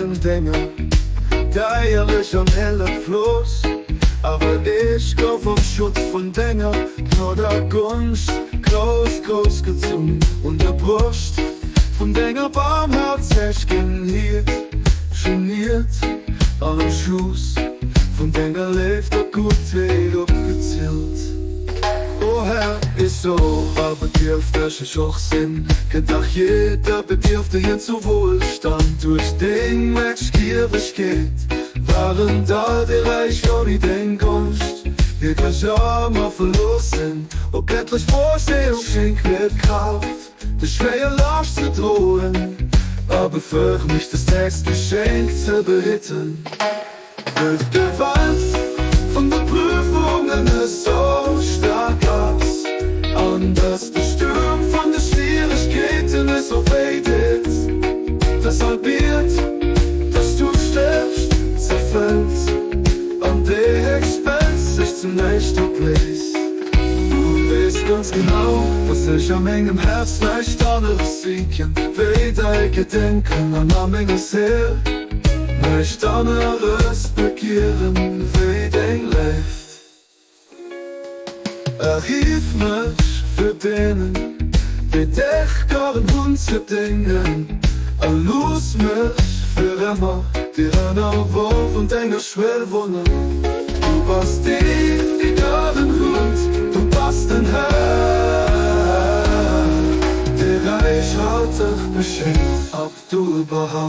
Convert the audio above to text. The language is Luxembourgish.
waren denger deierlech an hëlleflos, awer ech gouf am Schutz vun denger Gnod a Gonscht grouss, groussgezunn, un der Broscht vun denger Barmherzegkeet geniert an am Schouss vun denger Léift a Guttheet opgezielt. O Här, esou awer dierft ech ech och sinn, Kënnt dach jeder Bedierfte hier zu Wohlstand duerch deng Mächtgiewegkeet, Waren all déi Räich ouni deng Gonscht wierklech ëmmer verluer sinn. O gëttlech Vorsehung, schenk mir d'Kraaft, déi schwéier Laascht ze droen, a befëhr mech, dëst héchst Geschenk ze behitten. Well d'Gewalt vun de Prüfungen esou staark ass, an dass de Stuerm vun de Schwieregkeeten esou wéi deet, dass all Biet, dass du stierfst, zerfält an déi héchst Welt sech zu näischt opléist. Du weess ganz genau, dass ech a mengem Häerz näischt aneres sichen, wéi däi Gedenken an a menger Séil näischt aneres begieren, wéi deng Léift. Erhief mech fir deenen, déi dech garen hunn, ze déngen, a looss mech fir ëmmer dir ënnerworf un denger Schwell wunnen. Du bass deen, dee garen huet, du bass den Här, dee räichhalteg beschenkt. Abdu'l-Bahá.